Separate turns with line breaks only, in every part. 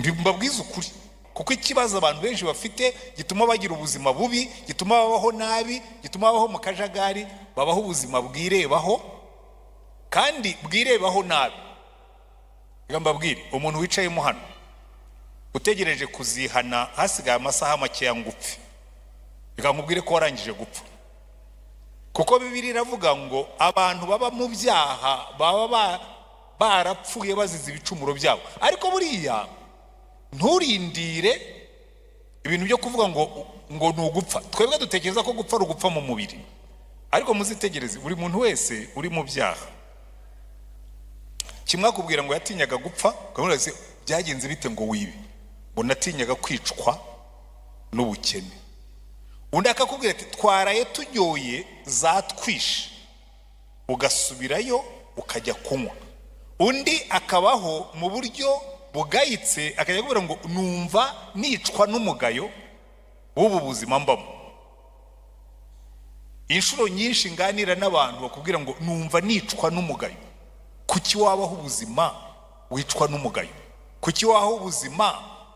Mbabwize ukuri, kuko ikibazo abantu benshi bafite gituma bagira ubuzima bubi, gituma babaho nabi, gituma babaho mu kajagari, babaho ubuzima bwirebaho kandi bwirebaho nabi. Reka mbabwire, umuntu wicayemo hano utegereje kuzihana hasigaye amasaha makeya ngo upfe, reka nkubwire ko warangije gupfa, kuko Bibiliya iravuga ngo abantu baba mu byaha baba barapfuye bazize ibicumuro byabo. Ariko buriya nturindire ibintu byo kuvuga ngo ni ugupfa. Twebwe dutekereza ko gupfa ari ugupfa mu mubiri, ariko muzitegereze, buri muntu wese uri mu byaha, kimwe akubwira ngo yatinyaga gupfa. Ukamubwira ati: "Byagenze bite ngo wibe?" Ngo: "Natinyaga kwicwa n'ubukene." Undi akakubwira ati: "Twaraye tunyoye zatwishe," ugasubirayo ukajya kunywa. Undi akabaho mu buryo bugayitse, akajya akubwira ngo: "Numva nicwa n'umugayo w'ubu buzima mbamo." Inshuro nyinshi nganira n'abantu bakubwira ngo: "Numva nicwa n'umugayo." Kuki wabaho ubuzima wicwa n'umugayo? Kuki wabaho ubuzima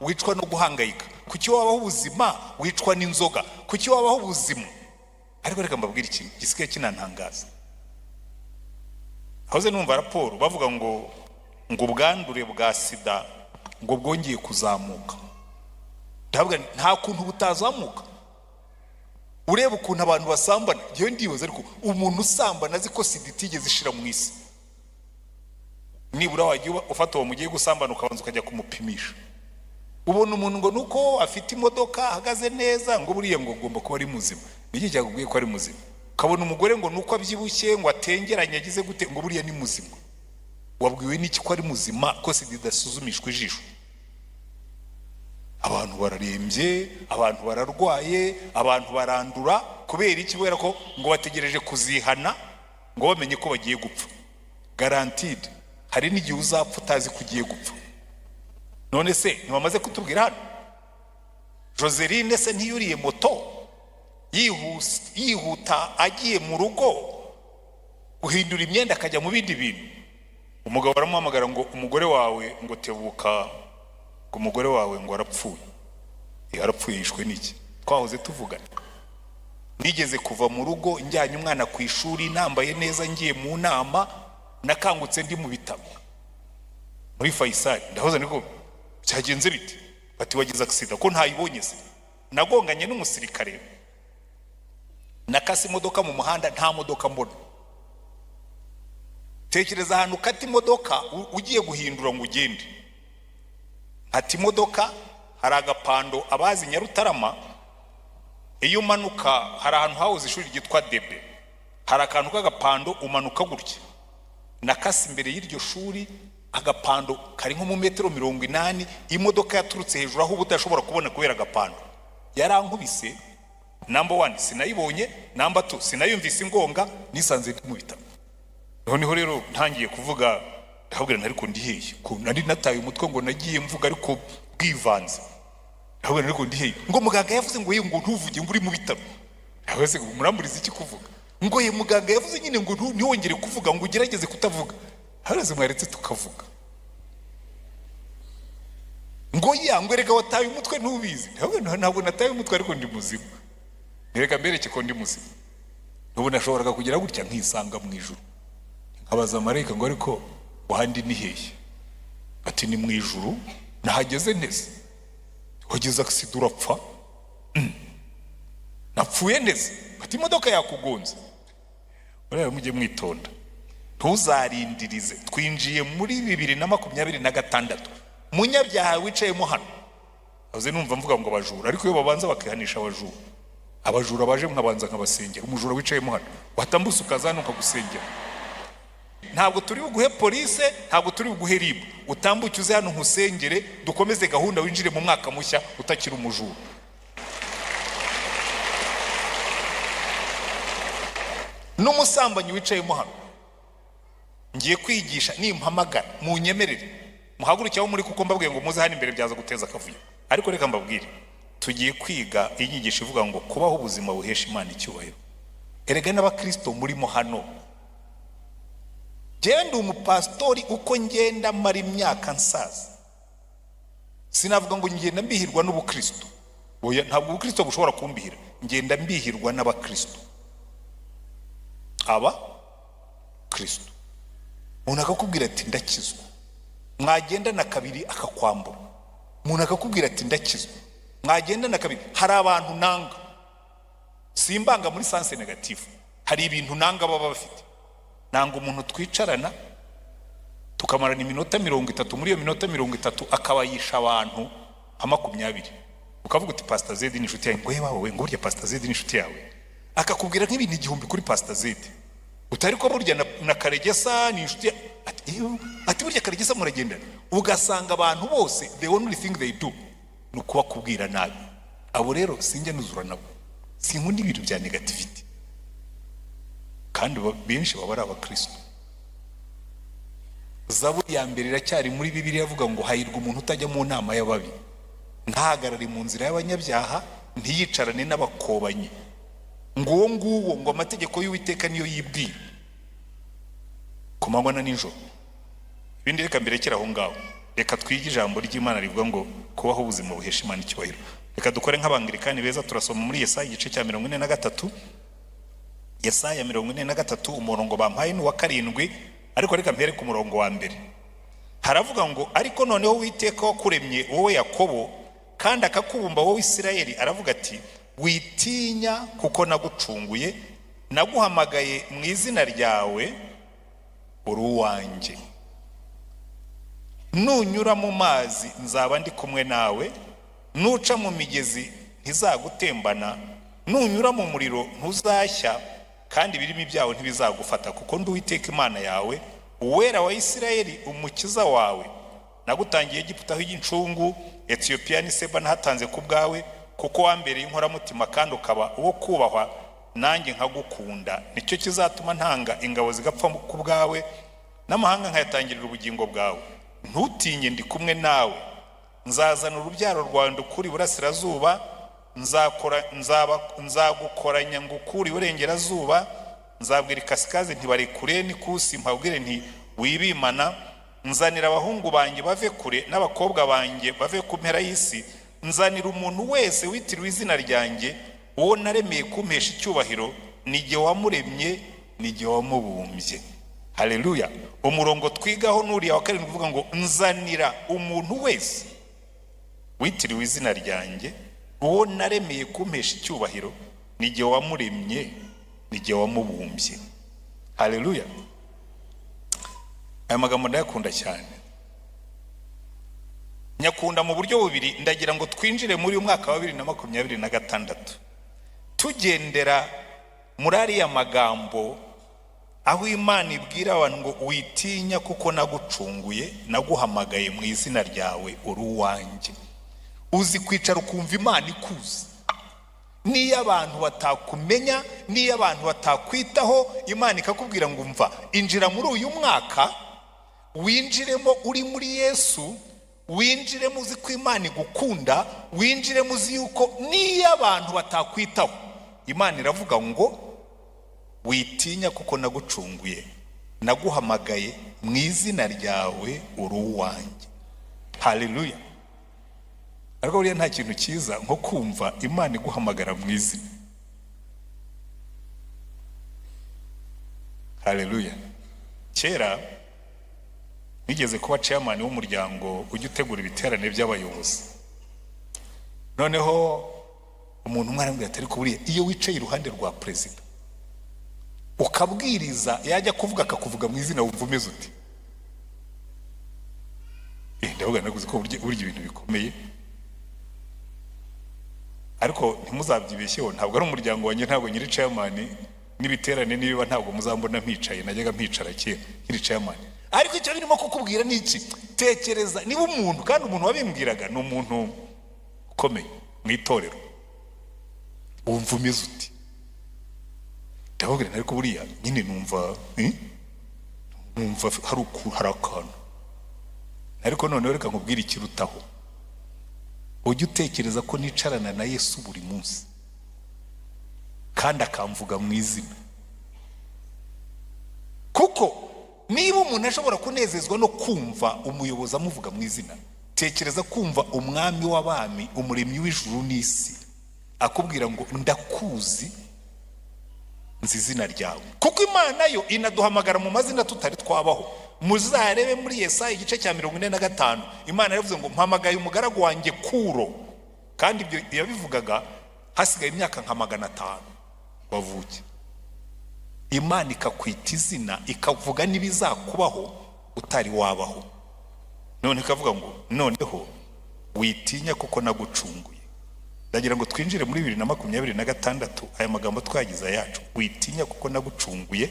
wicwa no guhangayika? Kuki wabaho ubuzima wicwa n'inzoga? Kuki wabaho ubuzima? Ariko reka mbabwire ikintu gisigaye kinantangaza. Hoze numva raporo bavuga ngo ubwandure bwa sida ngo bwongeye kuzamuka. Ndavuga nti, nta kuntu butazamuka ureba ukuntu abantu basambana. Ngewe ndibaza, ariko umuntu usambana azi ko sida itigeze ishira mu isi, nibura wajya ufata uwo mugiye gusambana ukabanza ukajya kumupimisha. Ubona umuntu ngo nuko afite imodoka, ahagaze neza, ngo buriya ngo agomba kuba ari muzima. Niki cyakubwiye ko ari muzima? Ukabona umugore ngo nuko abyibushye, ngo atengeranye, agize gute, ngo buriya ni muzima. Wabwiwe n'iki ko ari muzima, ko sida idasuzumishwa ijisho? Abantu bararembye, abantu bararwaye, abantu barandura. Kubera iki? Kubera ko ngo bategereje kuzihana ngo bamenye ko bagiye gupfa. Guaranteed, hari n'igihe uzapfa utazi ko ugiye gupfa. None se ntibamaze kutubwira hano? Joseline se ntiyuriye moto yihuta agiye mu rugo guhindura imyenda, akajya mu bindi bintu, umugabo aramuhamagara ngo: "Umugore wawe," ngo: "Tebuka," ngo: "Umugore wawe," ngo: "arapfuye." Arapfuye yishwe n'iki? Twahoze tuvugana. Nigeze kuva mu rugo njyanye umwana ku ishuri, nambaye neza, ngiye mu nama, nakangutse ndi mu bitaro muri Faisal. Ndahoza niko: "Byagenze bite?" Bati: "Wagize accident." Ko ntayibonye se? Nagonganye n'umusirikare, nakase imodoka mu muhanda, nta modoka mbona. Tekereza ahantu ukata imodoka ugiye guhindura ngo ugende. Nkata imodoka, hari agapando, abazi Nyarutarama, iyo umanuka hari ahantu hahoze ishuri ryitwa Debe, hari akantu k'agapando umanuka gutya. Nakase imbere y'iryo shuri, agapando kari nko mu metero 80. Imodoka yaturutse hejuru aho uba udashobora kubona kubera agapando, yarankubise. Number one, sinayibonye. Number two, sinayumvise ingonga. Nisanze ndi mu bitaro. Noneho rero ntangiye kuvuga, ndababwira nti: "Ariko ndi hehe?" Ko nari nataye umutwe, ngo nagiye mvuga ariko bwivanze. Ndababwira: "Ariko ndi hehe?" Ngo: "Muganga yavuze ngo ye, ngo ntuvuge, ngo uri mu bitaro." Ndabaza se, ngo muramburiza iki kuvuga? Ngo: "Ye, muganga yavuze nyine ngo ntiwongere kuvuga, ngo ugerageze kutavuga." Haraze mwaretse tukavuga. Ngo: "Ya," ngo: "erega wataye umutwe ntubizi." Ndababwira: "Ntabwo nataye umutwe, ariko ndi muzima. Reka mbereke ko ndi muzima." Ubu nashoboraga kugira gutya nkisanga mu ijuru, nkabaza marayika ngo: "Ariko ahandi ni hehe?" Ati: "Ni mu ijuru." Nahageze nteze? "Wagize accident urapfa." Napfuye neza? Ati: "Imodoka yakugonze." Buriya mujye mwitonda, ntuzarindirize. Twinjiye muri 2026. Munyabyaha wicayemo hano, aze numva mvuga ngo abajura, ariko iyo babanza bakihanisha abajura, abajura baje nkabanza nkabasengera. Umujura wicayemo hano, watambutse ukaza hano nkagusengera. Ntabwo turi buguhe polise, ntabwo turi buguhe RIB. Utambuke uze hano nkusengere, dukomeze gahunda, winjire mu mwaka mushya utakiri umujura. N'umusambanyi wicayemo hano, ngiye kwigisha, nimpamagara munyemerere muhaguruke aho muri, kuko mbabwiye ngo muze hano imbere byaza guteza akavuyo. Ariko reka mbabwire, tugiye kwiga inyigisho ivuga ngo kubaho ubuzima buhesha Imana icyubahiro. Erega n'abakristo murimo hano, njyewe ndi umupasitori, uko ngenda mara imyaka nsaza siko ngenda mbona ko ndi umukristo mubi. Sinavuga ngo ngenda mbihirwa n'ubukristo. Oya, ntabwo ubukristo bushobora kumbihira. Ngenda mbihirwa n'abakristo, aba kristo. Umuntu akakubwira ati: "Ndakizwa." Mwagendana kabiri akakwambura. Umuntu akakubwira ati: "Ndakizwa." Mwagendana kabiri. Hari abantu nanga, simbanga muri sens négatif, hari ibintu nanga baba bafite. Nanga umuntu twicarana tukamarana iminota 30, muri iyo minota 30 akaba yisha abantu nka 20. Ukavuga uti: "Pasita Zedi ni inshuti yawe." Ngo: "Yewe wawe," ngo: "Burya Pasita Zedi ni inshuti yawe." Akakubwira nk'ibintu 1000 kuri Pasita Zedi. Utari ko burya na Karegesa ni inshuti ati: "Ewe," ati: "Burya Karegesa muragendana." Ugasanga abantu bose, the only thing they do ni ukubakubwira nabi. Abo rero sinjya nuzura nabo, sinkunda ibintu bya négativité. Kandi benshi baba ari abakristo. Zaburi ya mbere iracyari muri Bibiliya, avuga ngo: "Hahirwa umuntu utajya mu nama y'ababi, ntahagarare mu nzira y'abanyabyaha, ntiyicarane n'abakobanyi." Ngo uwo nguwo, ngo amategeko y'Uwiteka niyo yibwira ku manywa na nijoro. Ibindi reka mbirekere aho ngaho. Reka twige ijambo ry'Imana rivuga ngo kubaho ubuzima buhesha Imana icyubahiro. Reka dukore nk'Abangirikani beza. Turasoma muri Yesaya igice cya 43. Yesaya 43, umurongo bampaye ni uwa 7, ariko reka mpere ku murongo wa 1. Haravuga ngo: "Ariko noneho Uwiteka wakuremye wowe Yakobo, kandi akakubumba wowe Isirayeli, aravuga ati: 'Witinya, kuko nagucunguye, naguhamagaye mu izina ryawe, uri uwanjye. Nunyura mu mazi nzaba ndi kumwe nawe, nuca mu migezi ntizagutembana, nunyura mu muriro ntuzashya, kandi ibirimi byawo ntibizagufata, kuko ndi Uwiteka Imana yawe, Uwera wa Isirayeli, Umukiza wawe. Nagutangiye Egiputa aho incungu, Etiyopiya n'Iseba nahatanze ku bwawe, kuko wambereye inkoramutima kandi ukaba uwo kubahwa, nanjye nkagukunda. Nicyo kizatuma ntanga ingabo zigapfa ku bwawe, n'amahanga nkayatangirira ubugingo bwawe. Ntutinye, ndi kumwe nawe. Nzazana urubyaro rwawe ndukure iburasirazuba, nzakora nzaba nzagukoranya ngukure iburengerazuba. Nzabwira ikasikazi nti: 'Barekure,' n'ikusi mpabwire nti: 'Wibimana.' Nzanira abahungu banjye bave kure, n'abakobwa banjye bave ku mpera y'isi. Nzanira umuntu wese witiriwe izina ryanjye, uwo naremeye kumpesha icyubahiro. Ni jye wamuremye, ni jye wamubumbye." Haleluya! Umurongo twigaho n'uriya wa 7, uvuga ngo: "Nzanira umuntu wese witiriwe izina ryanjye, uwo naremeye kumpesha icyubahiro. Ni jye wamuremye, ni jye wamubumbye." Haleluya! Aya magambo ndayakunda cyane, nyakunda mu buryo bubiri. Ndagira ngo twinjire muri uyu mwaka wa 2026 tugendera muri ariya magambo, aho Imana ibwira abantu ngo: "Witinya, kuko nagucunguye, naguhamagaye mu izina ryawe, uri uwanjye." Uzi kwicara ukumva Imana ikuzi? Niyo abantu batakumenya, niyo abantu batakwitaho, Imana ikakubwira ngo: "Umva, injira muri uyu mwaka, winjiremo uri muri Yesu, winjiremo uzi ko Imana igukunda, winjiremo uzi yuko niyo abantu batakwitaho, Imana iravuga ngo: 'Witinya, kuko nagucunguye, naguhamagaye mu izina ryawe, uri uwanjye.'" Haleluya! Ariko buriya nta kintu cyiza nko kumva Imana iguhamagara mu izina. Haleluya! Kera nigeze kuba chairman w'umuryango ujya utegura ibiterane by'abayobozi. Noneho umuntu umwe arambwira ati: "Ariko buriya iyo wicaye iruhande rwa perezida ukabwiriza, yajya kuvuga akakuvuga mu izina, wumva umeze ute?" Ndavuga naguze ko burya ibintu bikomeye. Ariko ntimuzabyibeshyeho, ntabwo ari umuryango wanjye, ntabwo nyiri chairman n'ibiterane nibiba ntabwo muzambona mpicaye. Najyaga mpicara kera nkiri chairman. Ariko icyo birimo kukubwira ni iki? Tekereza niba umuntu, kandi umuntu wabimbwiraga ni umuntu ukomeye mu itorero, wumva umeze uti? Ndababwira, ariko buriya nyine numva numva hari akantu. Ariko noneho reka nkubwire ikirutaho: ujye utekereza ko nicarana na Yesu buri munsi kandi akamvuga mu izina. Kuko niba umuntu ashobora kunezezwa no kumva umuyobozi amuvuga mu izina, Tekereza kumva Umwami w'abami, Umuremyi w'ijuru n'isi, akubwira ngo: "Ndakuzi, nzi izina ryawe." Kuko Imana yo inaduhamagara mu mazina tutari twabaho. Muzarebe muri Yesaya igice cya 45, Imana yavuze ngo: "Mpamagaye umugaragu wanjye Kuro." Kandi ibyo yabivugaga hasigaye imyaka nka 500 wavuke. Imana ikakwita izina, ikavuga n'ibizakubaho utari wabaho. None ikavuga ngo: "Noneho witinya, kuko nagucunguye." Ndagira ngo twinjire muri 2026 aya magambo twagize ayacu: "Witinya, kuko nagucunguye,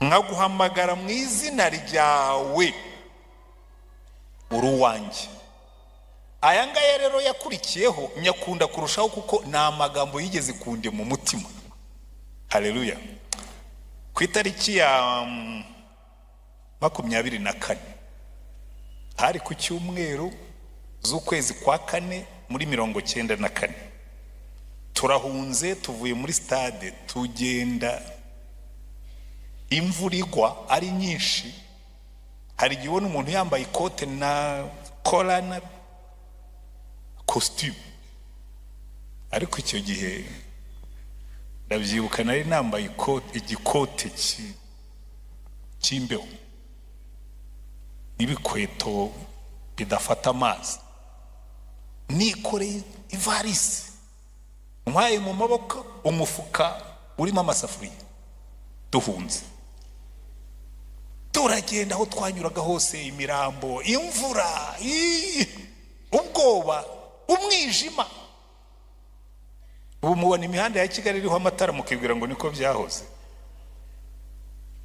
nkaguhamagara mu izina ryawe, uri uwanjye." Aya ngaya rero yakurikiyeho nyakunda kurushaho, kuko ni amagambo yigeze kunde mu mutima. Hareruya! Ku itariki ya 24, hari ku cyumweru, z'ukwezi kwa kane muri 94, turahunze, tuvuye muri stade, tugenda imvura igwa ari nyinshi. Hari igihe ubona umuntu yambaye ikote na kora na kositimu, ariko icyo gihe ndabyibuka nari nambaye ikote, igikote cy'imbeho n'ibikweto bidafata amazi, nikoreye ivarisi, ntwaye mu maboko umufuka urimo amasafuriya. Duhunze, turagenda, aho twanyuraga hose imirambo, imvura, ubwoba, umwijima. Ubu mubona imihanda ya Kigali iriho amatara, mukibwira ngo niko byahoze.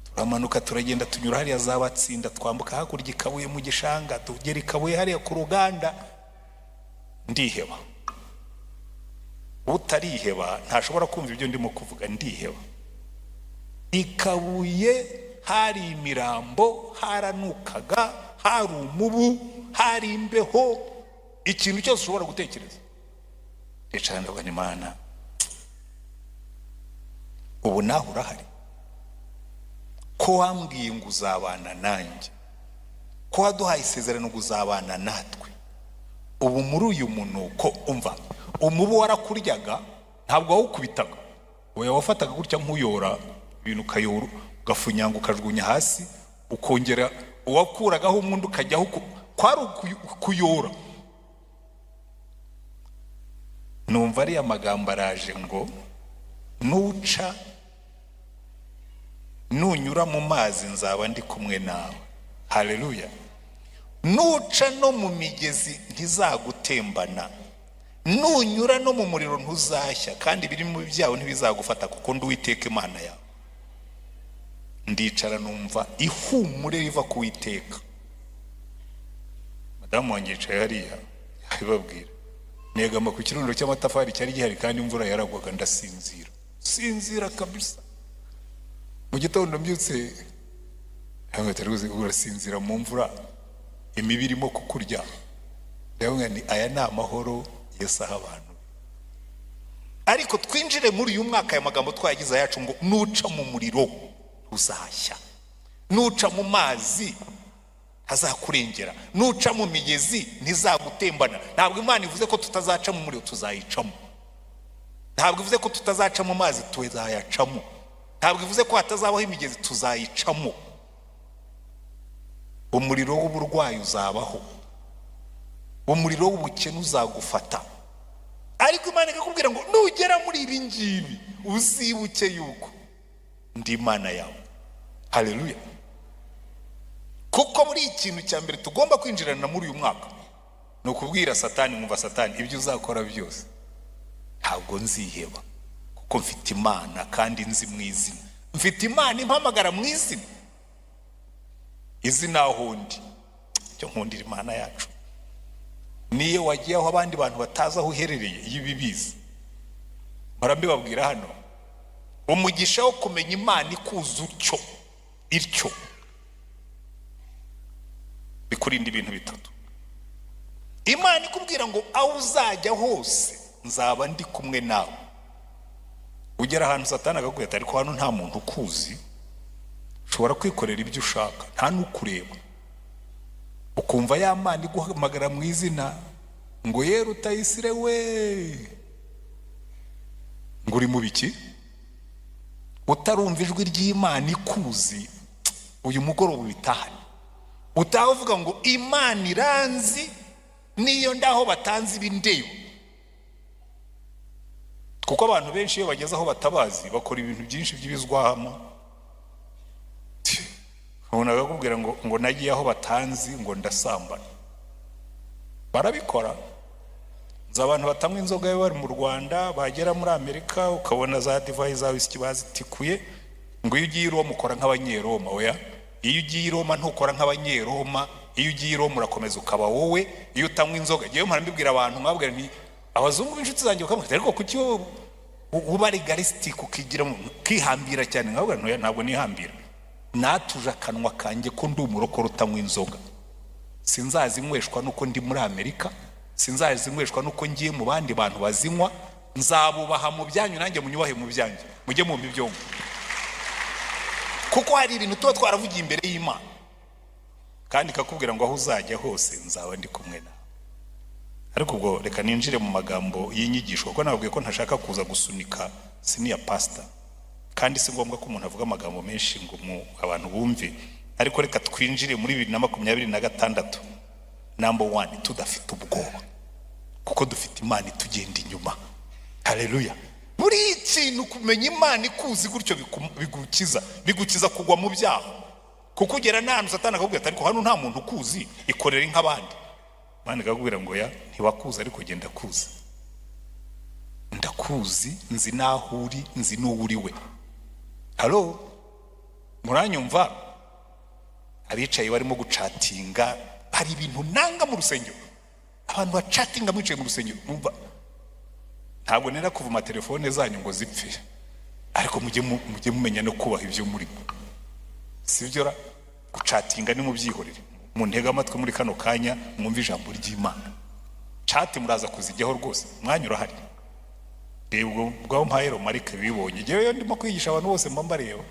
Turamanuka, turagenda, tunyura hariya za Batsinda, twambuka hakurya i Kabuye mu gishanga, tugera i Kabuye hariya ku ruganda. Ndiheba. Utariheba ntashobora kumva ibyo ndimo kuvuga. Ndiheba. I Kabuye hari imirambo, haranukaga, hari umubu, hari imbeho, ikintu cyose ushobora gutekereza. Ndicara, ndavuga: "Imana, ubu nawe urahari, ko wambwiye ngo uzabana nanjye, ko waduhaye isezerano ngo uzabana natwe, ubu muri uyu munuko?" Umva, umubu warakuryaga, ntabwo wawukubitaga, oya, wafataga gutya nk'uyora ibintu, ukayora, ugafunyanga, ukajugunya hasi, ukongera uwakuragaho umwundi ukajyaho, kwari kuyora. Numva ariya magambo araje ngo: "Nuca, nunyura mu mazi, nzaba ndi kumwe nawe." Haleluya! "Nuca no mu migezi, ntizagutembana. Nunyura no mu muriro, ntuzashya, kandi ibiri mu byawe ntibizagufata, kuko ndi Uwiteka Imana yawe." Ndicara, numva ihumure riva ku Witeka. Madamu wanjye yicaye hariya, yabibabwira. Negama ku kirundo cy'amatafari cyari gihari, kandi imvura yaragwaga, ndasinzira, sinzira kabisa. Mu gitondo mbyutse, "Urasinzira mu mvura, imibu irimo kukurya?" Ndavuga ni aya ni amahoro Yesu aha abantu. Ariko twinjire muri uyu mwaka aya magambo twayagize ayacu ngo: "Nuca mu muriro, ntuzashya. Nuca mu mazi, ntazakurengera. Nuca mu migezi, ntizagutembana." Ntabwo Imana ivuze ko tutazaca mu muriro, tuzayicamo. Ntabwo ivuze ko tutazaca mu mazi, tuzayacamo. Ntabwo ivuze ko hatazabaho imigezi, tuzayicamo. Umuriro w'uburwayi uzabaho, umuriro w'ubukene uzagufata, ariko Imana ikakubwira ngo: "Nugera muri ibi ngibi, uzibuke yuko ndi Imana yawe." Haleluya! Kuko muri ikintu cya mbere tugomba kwinjirana muri uyu mwaka ni ukubwira Satani: "Mwumva Satani, ibyo uzakora byose ntabwo nziheba, kuko mfite Imana kandi nzi mu izina. Mfite Imana impamagara mu izina, izina aho ndi." Icyo nkundira Imana yacu, niyo wagiye aho abandi bantu batazi aho uherereye, iyo ibibizi. Mpora mbibabwira hano, umugisha wo kumenya Imana ikuza utyo ityo bikurinda ibintu bitatu. Imana ikubwira ngo: "Aho uzajya hose, nzaba ndi kumwe nawe." Ugera ahantu, Satani akakubwira ati: "Ariko hano nta muntu ukuzi, ushobora kwikorera ibyo ushaka, nta n'ukureba." Ukumva ya Mana iguhamagara mu izina ngo: "Ye Rutayisire we," ngo uri mu biki? Utarumva ijwi ry'Imana ikuzi, uyu mugoroba ubitahane, utaha uvuga ngo: "Imana iranzi, niyo ndaho batanze ibindeba." Kuko abantu benshi iyo bageze aho batabazi bakora ibintu byinshi by'ibizwahamo. Umuntu akakubwira ngo nagiye aho batanzi, ngo ndasambana. Barabikora. Nzi abantu batanywa inzoga iyo bari mu Rwanda, bagera muri Amerika ukabona za divayi za wisiki bazitikuye, ngo iyo ugiye i Roma ukora nk'Abanyeroma. Oya, iyo ugiye i Roma ntukora nk'Abanyeroma. Iyo ugiye i Roma urakomeza ukaba wowe. Iyo utanywa inzoga, ngewe mpora mbibwira abantu, nkababwira nti abazungu b'inshuti zanjye bakamubwira: "Ariko kuki wowe uba legalistic, ukigira ukihambira cyane?" Nkababwira nti: "Ntabwo nihambira, natuje akanwa kanjye ko ndi umurokore utanywa inzoga. Sinzazinyweshwa nuko ndi muri Amerika, sinzazinyweshwa nuko ngiye mu bandi bantu bazinywa. Nzabubaha mu byanyu, nanjye munyubahe mu byanjye, mujye mu byombi." Kuko hari ibintu tuba twaravugiye imbere y'Imana, kandi ikakubwira ngo aho uzajya hose nzaba ndi kumwe nawe. Ariko ubwo reka ninjire mu magambo y'inyigisho, kuko nababwiye ko ntashaka kuza gusunika senior pastor, kandi si ngombwa ko umuntu avuga amagambo menshi ngo mu abantu bumve. Ariko reka twinjire muri 2026, number one, tudafite ubwoba, kuko dufite Imana itugenda inyuma. Haleluya! Buri kintu, kumenya Imana ikuzi gutyo bigukiza kugwa mu byaha, kuko ugera n'ahantu Satani akakubwira ati: "Ariko hano nta muntu ukuzi, ikorere nk'abandi." Imana ikakubwira ngo: "Ya, ntibakuzi, ariko genda kuzi, ndakuzi, nzi n'aho uri, nzi n'uwo uri we." Halo, muranyumva? Abicaye barimo gucatinga, hari ibintu nanga mu rusengero, abantu bacatinga mwicaye mu rusengero. Numva ntabwo nera kuvuma telefone zanyu ngo zipfe, ariko mujye mumenya no kubaha ibyo murimo, sibyo ra? Gucatinga ni mubyihorere, muntege amatwi muri kano kanya mwumve ijambo ry'Imana. Chat muraza kuzijyaho rwose, umwanya urahari. Reba ubwo bwaho mpaye romarike bibonye. Ngewe iyo ndimo kwigisha abantu bose mba mbareba,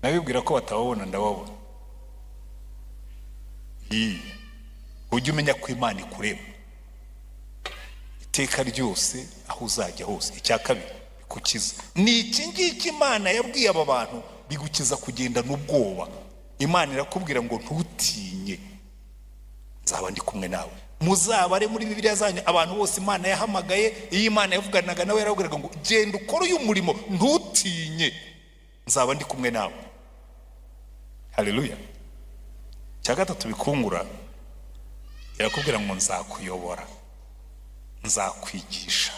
nabibwira ko batababona, ndababona. Ii, ujye umenya ko Imana ikureba iteka ryose, aho uzajya hose. Icya kabiri bigukiza ni iki ngiki Imana yabwiye aba bantu: bigukiza kugendana ubwoba. Imana irakubwira ngo: "Ntutinye, nzaba ndi kumwe nawe." Muzabare muri Bibiliya zanyu abantu bose Imana yahamagaye. Iyo Imana yavuganaga nawe, yarabwiraga ngo: "Genda ukore uyu murimo, ntutinye, nzaba ndi kumwe nawe." Haleluya! Icya gatatu bikungura, irakubwira ngo: "Nzakuyobora, nzakwigisha,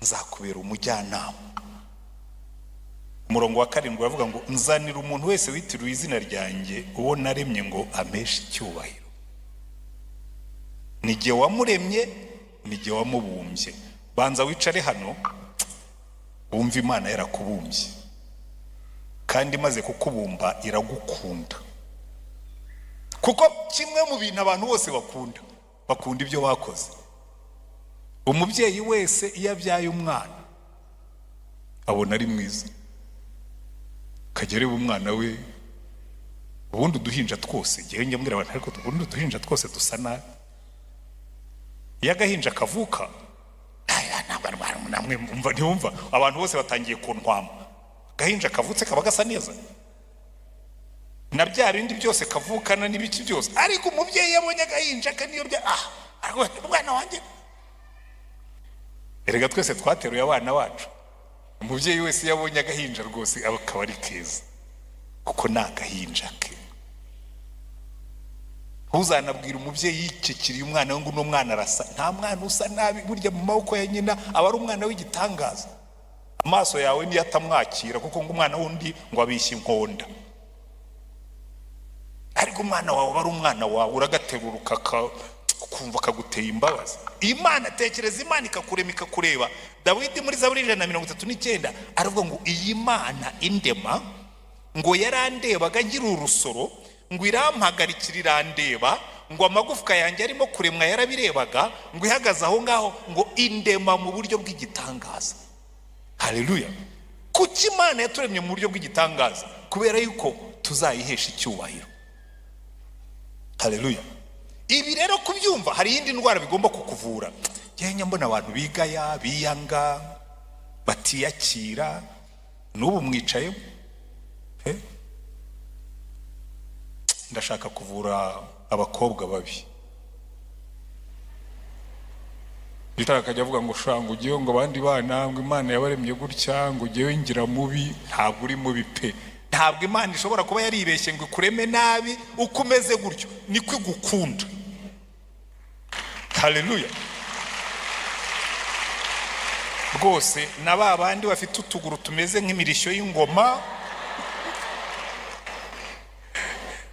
nzakubera umujyanama." Umurongo wa 7 uravuga ngo: "Nzanira umuntu wese witiriwe izina ryanjye, uwo naremye ngo ampeshe icyubahiro. Ni jye wamuremye, ni jye wamubumbye." Banza wicare hano wumve Imana yarakubumbye, kandi imaze kukubumba iragukunda, kuko kimwe mu bintu abantu bose bakunda, bakunda ibyo bakoze. Umubyeyi wese iyo abyaye umwana abona ari mwiza, akajya areba umwana we. Ubundi uduhinja twose, ngewe njya mbwira abantu, ariko ubundi uduhinja twose dusa nabi. Iyo agahinja kavuka, aya, ntabwo namwe mumva, ntiwumva abantu bose batangiye kuntwama. Agahinja kavutse kaba gasa neza na bya bindi byose kavukana n'ibiki byose, ariko umubyeyi yabonye agahinja ke, niyo bya aravuga ati: "Umwana wanjye." Erega twese twateruye abana bacu. Umubyeyi wese iyo abonye agahinja rwose akaba ari keza, kuko ni agahinja ke. Ntuzanabwire umubyeyi yikikiriye umwana we ngo uno mwana arasa. Nta mwana usa nabi. Burya mu maboko ya nyina aba ari umwana w'igitangaza. Amaso yawe niyo atamwakira, kuko ngo umwana wundi ngo abishye inkonda, ariko umwana wawe aba ari umwana wawe, uragaterura ukumva kaguteye imbabazi. Imana, tekereza Imana ikakurema, ikakureba. Dawidi muri Zaburi 139 aravuga ngo iyi Mana indema, ngo yarandebaga ngira urusoro, ngo irampagarikira irandeba, ngo amagufwa yanjye arimo kuremwa yarabirebaga, ngo ihagaze aho ngaho, ngo indema mu buryo bw'igitangaza. Haleluya! Kuki Imana yaturemye mu buryo bw'igitangaza? Kubera yuko tuzayihesha icyubahiro. Haleluya! Ibi rero kubyumva, hari iyindi ndwara bigomba kukuvura. Njya mbona abantu bigaya, biyanga, batiyakira. N'ubu mwicayemo pe. Ndashaka kuvura abakobwa babi. Gitara akajya avuga ngo shanga ugiye, ngo abandi bana, ngo Imana yabaremye gutya, ngo ugiye ngira mubi. Ntabwo uri mubi pe. Ntabwo Imana ishobora kuba yaribeshye ngo ikureme nabi. Uko umeze gutyo niko igukunda. Haleluya! Rwose na ba bandi bafite utuguru tumeze nk'imirishyo y'ingoma.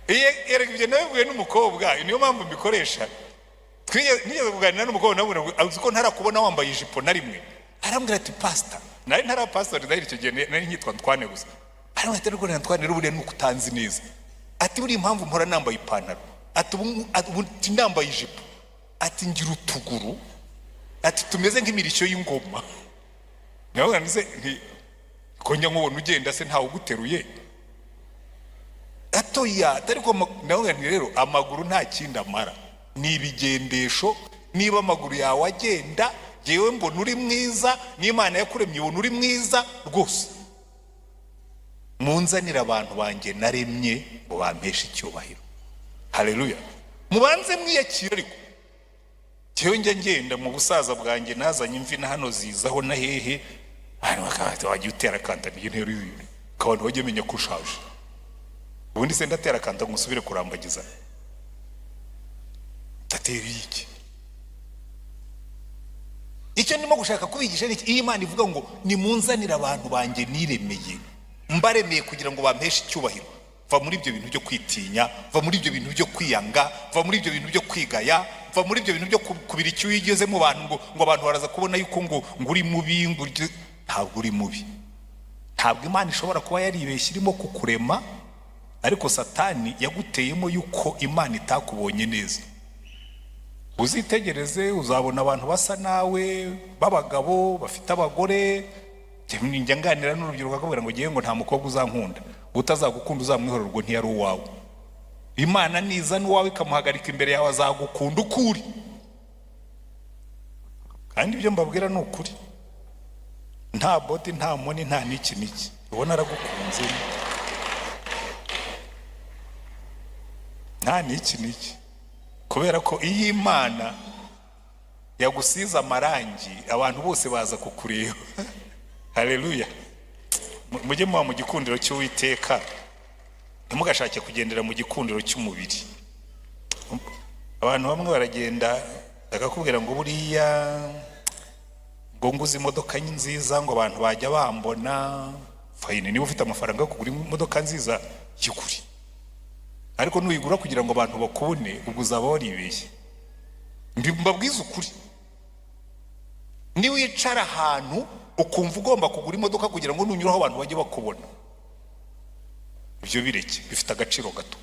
Erega ibyo nabibwiwe n'umukobwa, niyo mpamvu mbikoresha. Nigeze kuganira n'umukobwa, namubwira ngo uzi ko ntarakubona wambaye ijipo na rimwe. Arambwira ati: "Pasita." Nari ntara pastor, nari icyo gihe nari nkitwa Ntwane gusa. Arambwira ati: "Ariko Ntwane rero, buriya ni uko utanzi neza." Ati: "Buriya impamvu mpora nambaye ipantaro," ati, "ubu nambaye ijipo," ati, "ngira utuguru," ati, "tumeze nk'imirishyo y'ingoma." Nawe nse nti ko njya nkubona ugenda se ntawe uguteruye atoya? Ariko nawe nti rero amaguru nta kindi amara, ni ibigendesho. Niba amaguru yawe agenda, jyewe mbona uri mwiza, n'Imana yakuremye ibona uri mwiza rwose. Munzanire abantu banjye naremye ngo bampeshe icyubahiro. Haleluya! Mubanze mwiyakire. Ariko jyewe njya ngenda mu busaza bwanjye, nazanye imvi na hano zizaho na hehe, abantu bakaba bati: "Wajya utera kanta." Niyo ntero y'ibintu, abantu bajya bamenya ko ushaje. Ubundi se ndatera kanta ngo usubire kurambagiza? Ndatera iki? Icyo ndimo gushaka kubigisha ni iki? Iyo Imana ivuga ngo nimunzanire abantu banjye niremeye, mbaremeye kugira ngo bampeshe icyubahiro, va muri ibyo bintu byo kwitinya, va muri ibyo bintu byo kwiyanga, va muri ibyo bintu byo kwigaya, va muri ibyo bintu byo kubira icyuya ugeze mu bantu, ngo abantu baraza kubona yuko ngo uri mubi, ngo ntabwo uri mubi. Ntabwo Imana ishobora kuba yaribeshye irimo kukurema, ariko Satani yaguteyemo yuko Imana itakubonye neza. Uzitegereze, uzabona abantu basa nawe b'abagabo bafite abagore. Njya nganira n'urubyiruko, akabwira ngo ngewe ngo nta mukobwa uzankunda. Utazagukunda uzamwihorera, ubwo ntiyari uwawe. Imana niza n'uwawe ikamuhagarika imbere yawe, azagukunda uko uri. Kandi ibyo mbabwira ni ukuri, nta body, nta money, nta n'iki n'iki, ubona aragukunze nta n'iki n'iki. Kubera ko iyo Imana yagusize amarangi, abantu bose baza kukureba. Haleluya! Mujye muba mu gikundiro cy'Uwiteka, ntimugashake kugendera mu gikundiro cy'umubiri. Abantu bamwe baragenda bakakubwira ngo buriya ngo nguze imodoka nziza, ngo abantu bajya bambona. Fine, niba ufite amafaranga yo kugura imodoka nziza, yigure. Ariko nuyigura kugira ngo abantu bakubone, ubwo uzaba waribeshye. Mbabwize ukuri, niwicara ahantu ukumva ugomba kugura imodoka kugira ngo nunyuraho abantu bajye bakubona, ibyo bireke, bifite agaciro gato.